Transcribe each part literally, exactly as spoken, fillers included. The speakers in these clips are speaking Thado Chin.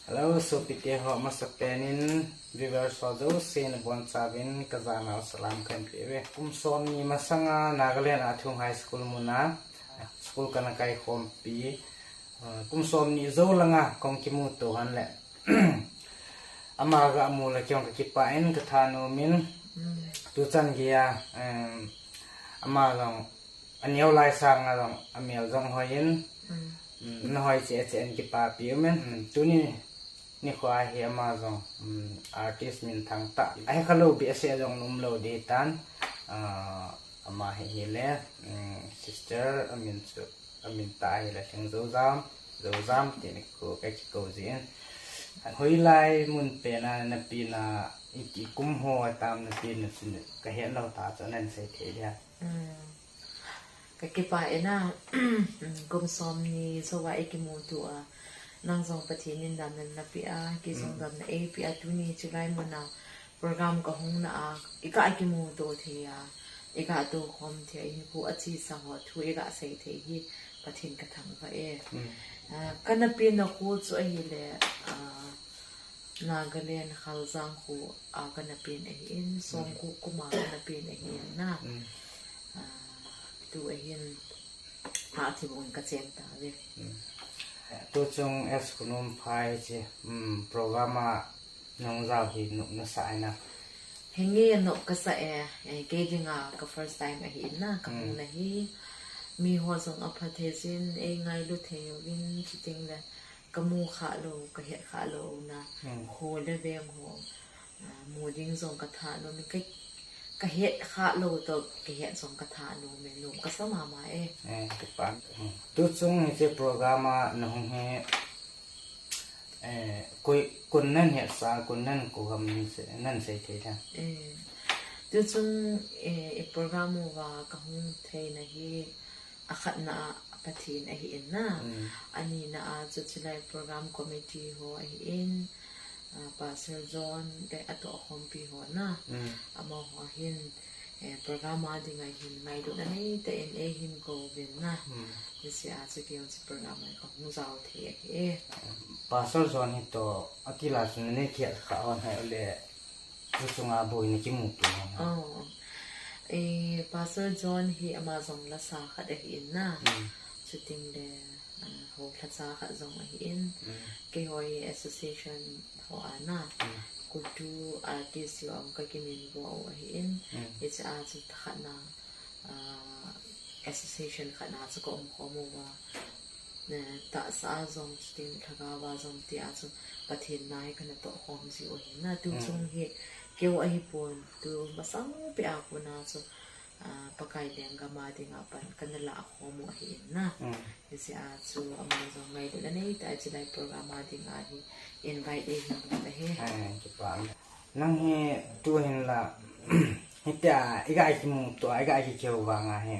Hello, sopite ho, masapen in viewers ho jouse nabonchauvin kajanau salam kahin peuve. Kum somni masanga Nagaland a Thung High School muna school kana kaikhompi, kum somni jou langa kahung kimuto hon le ama gamu le kei jong kakipah in kathanom in, tuchan geiya ama jong aneo lai sanga jong amel jong hoi in, nahoi cheh cheh in kipapi umin. Tuni nikho a hi ama jong artist minthang tah, ahe khalou behseh jong umlou ding tan, ama hi hile sister amin chu, amin tah hile Lhingjoujam, Joujam tin kakiko jin. Hoilai mun pena napena, ikum ho tam napena chu kahet lou ta chu nahin sei thei dia? Kakipah e na, kum somni jouva ikimuto a, nang jong Pathen in damna napeh a, kei jong damna eipeh a, tuni chulai muna program kahung na a, iga kimuto thei a, iga toukhom thei a, hinkho achesa ho thu iga sei thei hi Pathen kathangvah e. Kana penna kho chu ahile Nagaland Khaljang kho a kana pen ahin, songko kum a kana pen ahin na. Tu ahin, athi bung kachen tauve. Tuchung S. Khunomphai hiche program a nahung jao hi nop nasah e na? Henge, nop kasah e, kei dinga ka first time ahin na, kahung na hi. Miho jong apha thei jin, eingailu thei uvin, chutengle kamu khah lou, kahet khah lou na, kho le veng ho mu ding jong kathanom in, kahet khah lou toh kahet jong kathanom in, nom kasa mama e. Tuchung hiche program a nahung hi koi, kon nahin hetsah, kon nahin kou ham, nahin sei thei dia? Tuchung i program uva kahung theina hi akhatna a Pathen ahin na, anina a chu chulai program committee ho ahin, Pastor John le atohkhompi ho na, amaho hin program a dinga hin ngailutna neitah in eihin kouvin na, hiche a chu kei jong chu program a kahung jao thei ahi e. Pastor John hi toh atila chu nanei kihet khah hon hile, tuchunga boi nakimuto hon? Pastor John hi ama jong lasa khat ahin na, chutengle houlhacha khat jong ahin, keiho hi association ho a na, KUTU artist ho a kakimin vo u ahin, hiche a chu thakhatna association khatna chu kaumkhom uva, tahsa a jong chutengle lhagao a jong tia chu Pathen na hi kana tohkhom jiu ahin na, tuchung hi keu ahipon, tu masangpeh a kona chu Pakai lenggam a dinga pan kana lahkhom u ahin na. Hiche a chu ama jong ngailutna neitah a chulai program a dinga hi invite eihin bol ahi. Nang hi tuhin la hitia iga kimuto a, iga kikihou vanga hi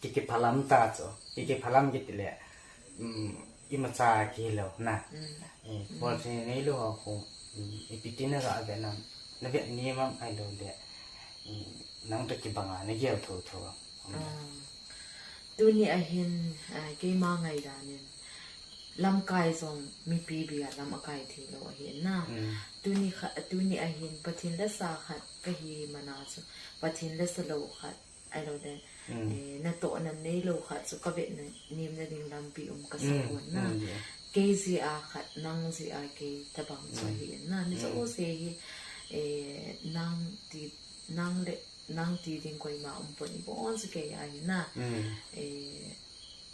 kikiphalam ta chu, kikiphalam kitile imacha kihilou na, bol thei neilou ho khu, ipi ti naga ve nam, nave nem am ahiloule nang toh kibanga nagel thouthou am? Tuni ahin keima ngaidan in lamkai jong mipi bia lam akai theilou ahin na, tuni ahin Pathen lasa khat kahi mana chu, Pathen lasa lou khat ahiloule natohna neilou khat chu kavetna nemna ding lampi um kasapon na. Kei jeh a khat, nang jeh a kei tabang chu ahin na, mi jouse hi nang ti, nang le nang ti ding koima umpon, ibon chu kei ahi na,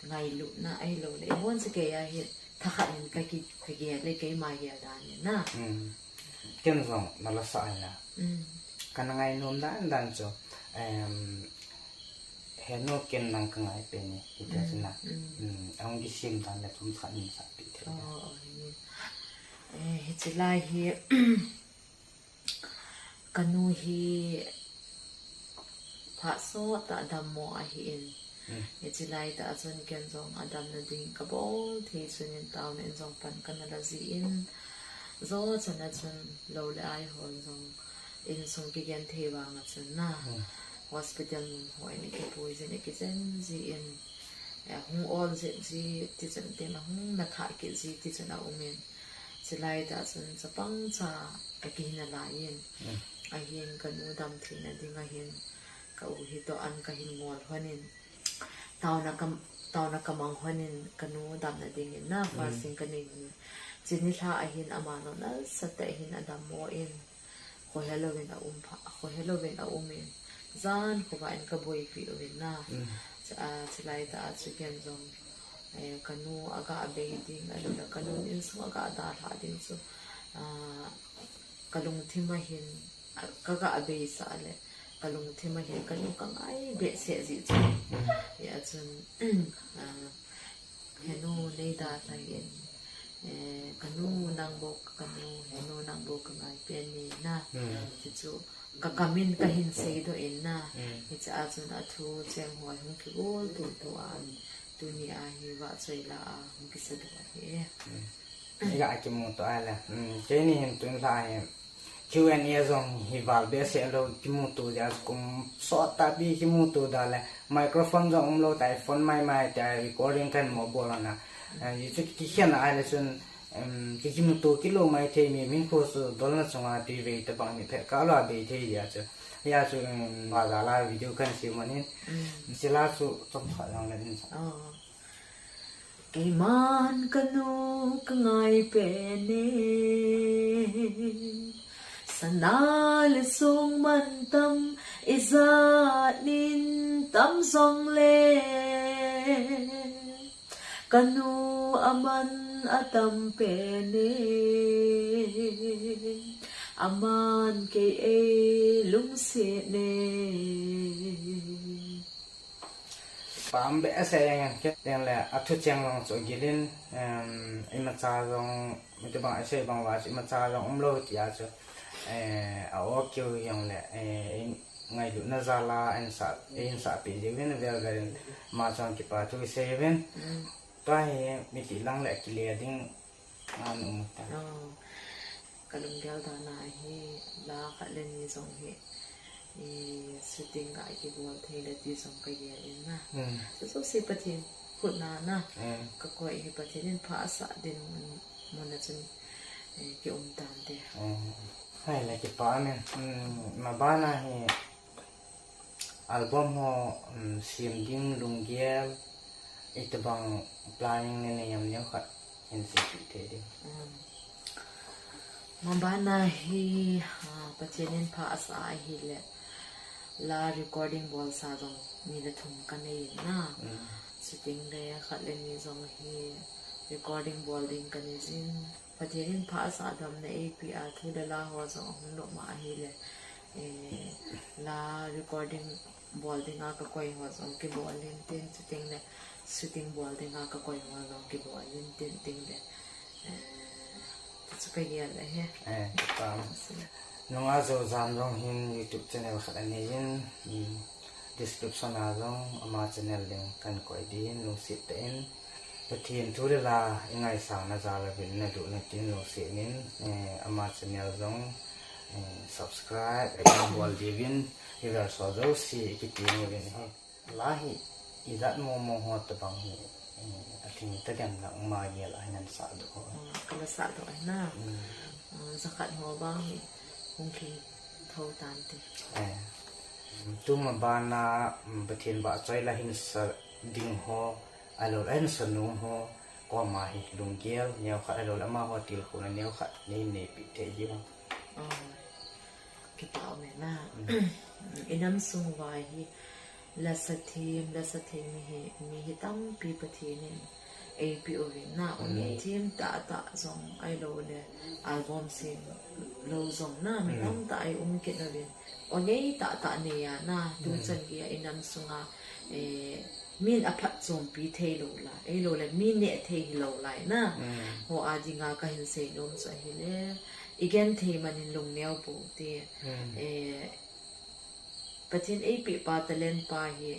ngailutna ahiloule ibon chu kei ahi, thakhat in kaki, kagel le keima gel dan in na. Ken jong nalasa ahi na, kana ngainom dan dan chu, henu ken nang kangai pen e, hitia chu na, ahung kisem dan le thum khat in sahpeh thei. Hiche lai hi kanu hi phat sottah dammo ahin, hiche laitah a chun ken jong adamna ding kabol thei chun in taona in jong pan kana la jin, jo chana chun lou le ai hon jong insung kigenthei vanga chun na, hospital mun ho in akipui jin, akijen jin, hung ol jep ji tichun tin, ahung nathah kit ji tichun aumin, Chulai tah chun chapang cha akihin alai in. Ahin kanu dam theina ding ahin ka u hitoh an kahin ngol lhonin. Taona ka, taona kamang lhonin kanu damna dingin na, fasting kanei lhonin. Chuni lha ahin ama jong nasatah in adam mo in. Khohelou in aum pha, khohelou in aum in. Jan khovah in kaboipi uvin na. Chulai tah a chu ken jong, eh, kanu aga bei ding, ahilouleh kanu insung aga dalha ding chu, ah, kalungthim ahin, ah, kaga beisa le, kalungthim ahin, kanu kangai behseh jeh chun. Hia chun, ah, henu nei dalha in, eh, kanu nang bou, kanu, henu nang bou kangai pen e na. Hichu, kakamin kahin seidoh in na. Hiche a chun athu cheng ho hung kigol tutu a, tuni a hi vahchoi la a hung kisadoh ahi. Iga kimuto a le. Keini hin tun lha hi Q and A jong hi val behseh lou kimuto jeh a kum sot tahpi kimuto da le. Microphone jong umlou tai, phone maimai tia recording kahin mo bol na. Hichu kikhen a le chun Em, ki kimuto kilou maithei mi, min khu chu dolna chunga tui vei tabang mi phet kah lou a bei thei dia chu. Hia chu, em, bazar la video kan siu manin. Sila chu chomkhat jong le din sa. Keiman kanu kangai pen e. Sana le song mantam ijat nin tam jong le. Kanu aman atam pen e, aman kei eilungset e. Pam behseh jeng in, kei teng le athu cheng jong chu gilin, em, imacha jong, mitibang isei bang uva chu imacha jong umlou tia chu, eh, a-o keu jong le, eh, ngailutna jal a, einsah, einsahpi jiuvin avel vel in, ama chang kipa thu isei uvin. Tua hi miti lang le kile ding, an um ta. Kalunggel dan a hi, la khat le ni jong hi, i, shooting ga kibol thei le ti jong kagel in na. Chu chu si Pathen khut na na. Kakoi hi Pathen in pha asah ding mun, mun a chun, eh, kium tante. Hai la kipa amen. Mabana hi album ho, um, sem ding lunggel, itobang planning nanei am neo khat hin seipeh thei ding. Mabana hi, ah, Pathen in pha asah ahile, la recording bolsa jong ni le thum kanei in na. Shooting le khat le ni jong hi recording bol ding kanei jin. Pathen in pha asah damna eipeh a thu le la ho jong ahung lom a ahile, eh, la recording bol dinga kakoi ho jong kibol in tin, shooting le, shooting bol dinga kakoi ho jong kibol in tin, tin le, eh, chu kagel ahi. Nunga Joujam jong hin YouTube channel khat anei in, description a jong ama channel link kan koi ding in, lungset tah in. Pathen thu le la ingaisang na jal a vin naduh na tin lungset in, eh, ama channel jong, eh, subscribe, eh, bol diuvin, viewers ho jouse kiti uvin hi. La hi ijat momo ho tabang hi, eh, alhing tadem lang ma gel a hin nasahdoh ho. Kalasahdoh ahi na. Jakhat ho bang hi hung lhing thou tante. Tuma bana, Pathen vahchoi la hin sa ding ho, ahilouleh ahin sa nom ho koma hi lunggel neokhat ahilouleh amaho tilkhouna neokhat neihin neipeh thei diu ham? Kipa ume na. Inam sung uva hi lasa them, lasa thei mi hi, mi hi tampi Pathen in eipeh uvin na, o ngei them tahtah jong ahilouleh album sem lou jong na, mi tamtah ei um kit uvin. O ngei tahtah nei a na, tuchan geiya inam sunga, eh, min aphatchompi thei lou lai, ahilouleh mi neh thei hilou lai na. Ho a dinga kahin seinom chu ahile, igenthei manin lungneo pou te. Eh, Pathen eipeh pa talent pa hi,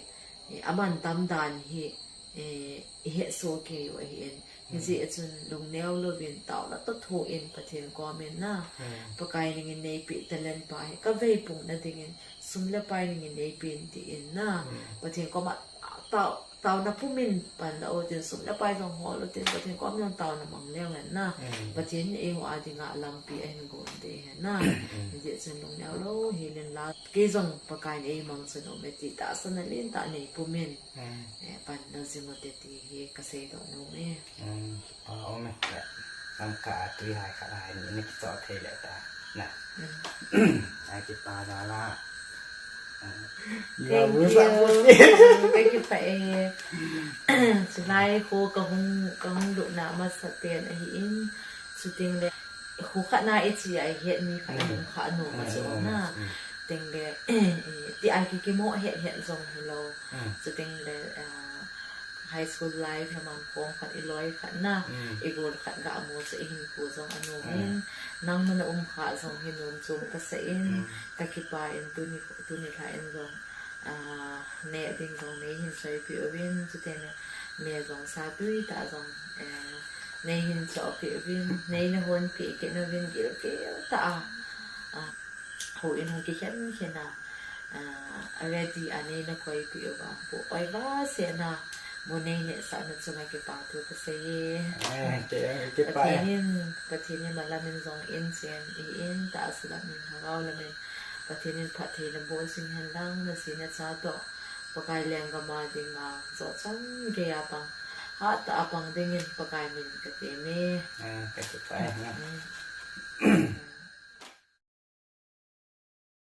eh, aman damdan hi, eh, ihetsoh kei u ahin. Hijeh chun lungneo louvin taona toh thoh in Pathen komin na. Pakai nangin neipeh talent pa hi kaveipung na dingin sum le pai nangin neipen tin na. Pathen koma tao Taona pumin pan la utin, sum le pai jong hol utin, Pathen kom jong taona mang leu hen na. Pathen in eiho a dinga lampi ahin gon te hen na. Hijeh chun lungneo lou hel in la, kei jong Pakai in eimang chan um e ti tahsan alen tah nei pumin, eh, pan la jing ute ti hi kasei doh nom e. Kipa um e. Lamka a tui hai khat hai ni na kichoh thei le ta. Na. Ai kipa jala. Thank you. Ka kipah e. Chulai kho kahung, kahung lutna masa pen ahin. Chuteng le kho khat na ichi a ihet mi khat ahin kha nom a chu na. Teng le, eh, ti a kikimo het het jong hilou. Chuteng le, ah, high school life na man khom khat iloi khat na. Igol khat ga mu chu ihin pu jong anom in. Nangma na um kha jong hi nom chom kasa in. Ka kipah in tuni, tuni lha in jong, ah, neh ding jong neihin choipeh uvin, chuteng le me jong sa tui tah jong, eh, neihin chohpeh uvin, neina honpeh kit uvin gilkel tah a. Ah, houin hung kikhen khen a, ah, a ready a neina koipeh uva, bu oiva sena, bu nei nehsah na chunga kipa thu kasei e. Eh, ke, ke pa e. Pathen in, Pathen in malam in jong in chen, i in, tahsa lam in, lhagao lam in, Pathen in phattheina boh jing hen lang, na ji na cha toh, Pakai lenggam a dinga, jochan gei a pang, hatah a pang dingin Pakai min ka tem e. Eh, ka kipah e. Mm.